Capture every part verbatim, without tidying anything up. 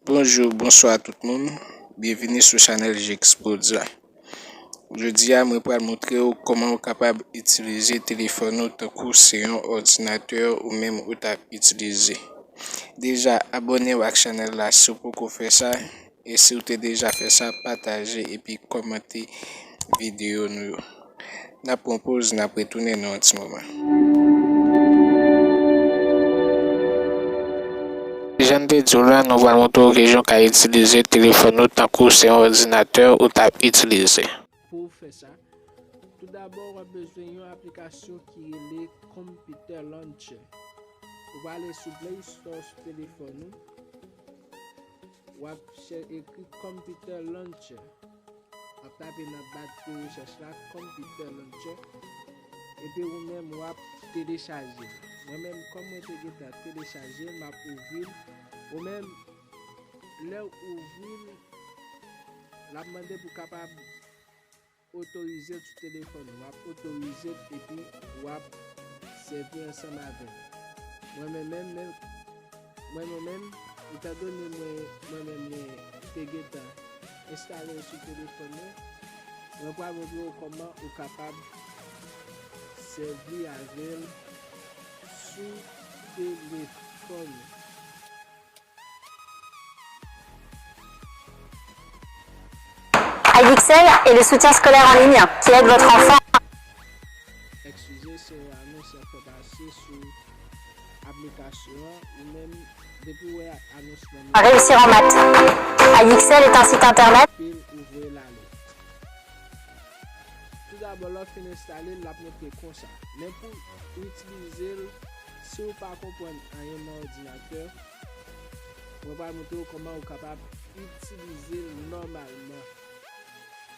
Bonjou, bonswa tout moun. Byenvini sou chanèl Jex Prodz la. Jodi a, mwen pral montre w kòman w kapab itilize telefòn ou tankou se yon òdinatè ou menm ou t ap itilize. Deja, abòne w ak chanèl la si w poko fè sa. E si w te deja fè sa, pataje epi kòmante videyo nou yo. N ap pran poz, n ap retounen nan yon ti moman. Jan m te di w la, nou pral montre w kijan w ka itilize telefòn ou tankou se yon òdinatè ou t ap itilize. Pou w fè sa, toudabò, w ap bezwen yon aplikasyon ki rele Computer Launcher. Ou prale sou Play Store sou telefòn ou. W ap chè-, ekri Computer Launcher. W ap tape nan ba de rechèch la, Computer Launcher. Epi ou menm, w ap telechaje l. Mwen menm, kòm mwen te gentan telechaje l, m ap ouvri l. Ou menm, lè w ouvri l, l ap mande pou w kapab otorize l sou telefòn ou. W ap otorize l epi w ap sèvi ansanm avè l. Mwen menm, menm, menm, mwen menm, menm, etandone mwen, mwen menm, mwen te gentan enstale l sou telefòn mwen, mwen pral montre w kòman ou kapab sèvi avè l sou telefòn ou. Ayixel et le soutien scolaire en ligne qui aide votre enfant. Eskize, se yon anons y ap fè pase sou aplikasyon an. Ou menm, depi w wè anons lan, à réussir en maths. Ayixel est un site internet. Epi ou voye l ale. Toudabò, lè w fin enstale l, l ap montre konsa. Men pou w itilize l, si w pa konprann anyen nan òdinatè, mwen pral montre w kòman ou kapab itilize l nòmalman.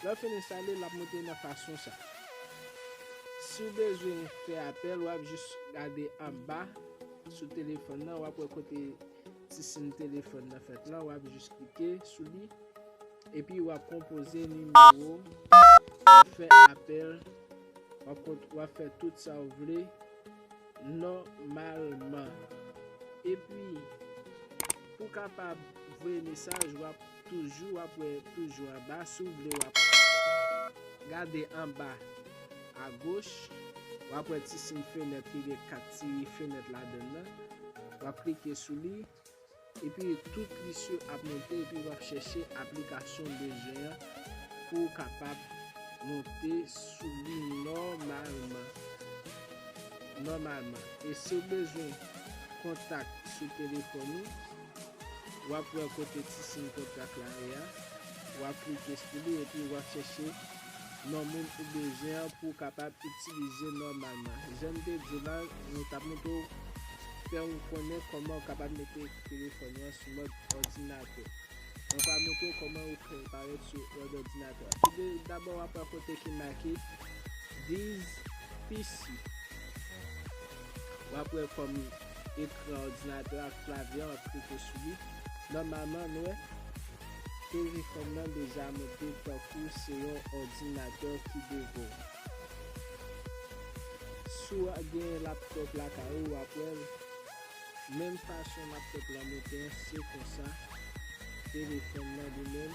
Lè w fin enstale l, l ap montre w nan fason sa. Si w bezwen fè apèl, w ap jis gade anba sou telefòn nan, w ap wè kote ti siy telefòn nan fèt la, w ap jis klike sou li. Epi w ap konpoze nimewo, w ap fè apèl, w ap kont-, w ap fè tout sa w vle nòmalman. Epi, pou w kapab voye mesaj, w ap toujou, w ap wè toujou anba. Si w vle, w ap gade anba agoch, w ap wè ti siy fenèt ki gen kat ti fenèt ladan l nan. W ap klike sou li. Epi tout lis yo ap monte, epi w ap chèche aplikasyon w bezwen an pou w kapab monte sou li nòmalman. Nòmalman. E si w bezwen kontak sou telefòn ou, w ap wè kote ti siy kontak la ye a. W ap klike sou li, epi w ap chèche non moun ou bezwen an pou w kapab itilize nòmalman. Jan m te di w la, nou t ap montre w, fè w konnen kòman w kapab mete telefòn nan sou mòd òdinatè. Mwen pral montre w kòman ou fè parèt sou mòd òdinatè. Tou de-, dabò, w ap wè kote ki make This P C. W ap wè kòm ekran òdinatè ak klavye an, w ap klike sou li. Nòmalman, nou wè, telefòn nan deja monte tankou se yon òdinatè ki devan w. Si w gen laptop lakay ou, w ap wè l. Menm fason laptop la monte an, se konsa telefòn nan li menm,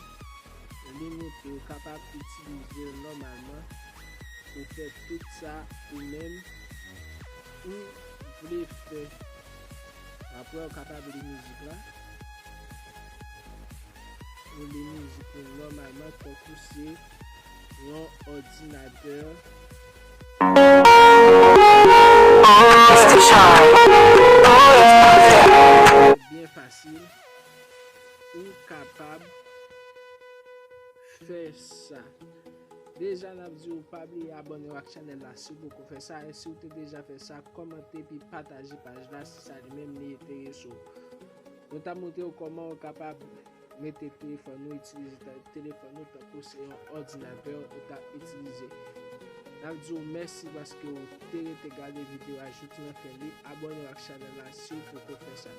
li monte, ou kapab itilize l nòmalman pou fè tout sa ou menm ou vle fè. Apre, ou kapab li mizik la. Ou li mizik ou nòmalman tankou se yon òdinatè. Byen fasil. Ou kapab fè sa. Deja, n ap di w pa bliye abòne w ak chanèl la si w poko fè sa. E si w te deja fè sa, kòmante epi pataje paj la si sa li menm li enterese w. Nou t ap montre w kòman w kapab mete telefòn ou, itilize ta-, telefòn ou tankou se yon òdinatè ou t ap itilize. N ap di w mèsi paske w te rete gade videyo a jouk nan fen li. Abòne w ak chanèl la si w poko fè sa.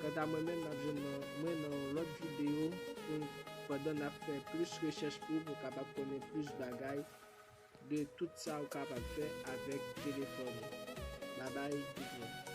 Kanta mwen menm, n ap jwenn nan, mwen nan yon lòt videyo pou, pandan n ap fè plis rechèch pou w, pou w kapab konnen plis bagay de tout sa w kapab fè avèk telefòn ou. Babay tout moun.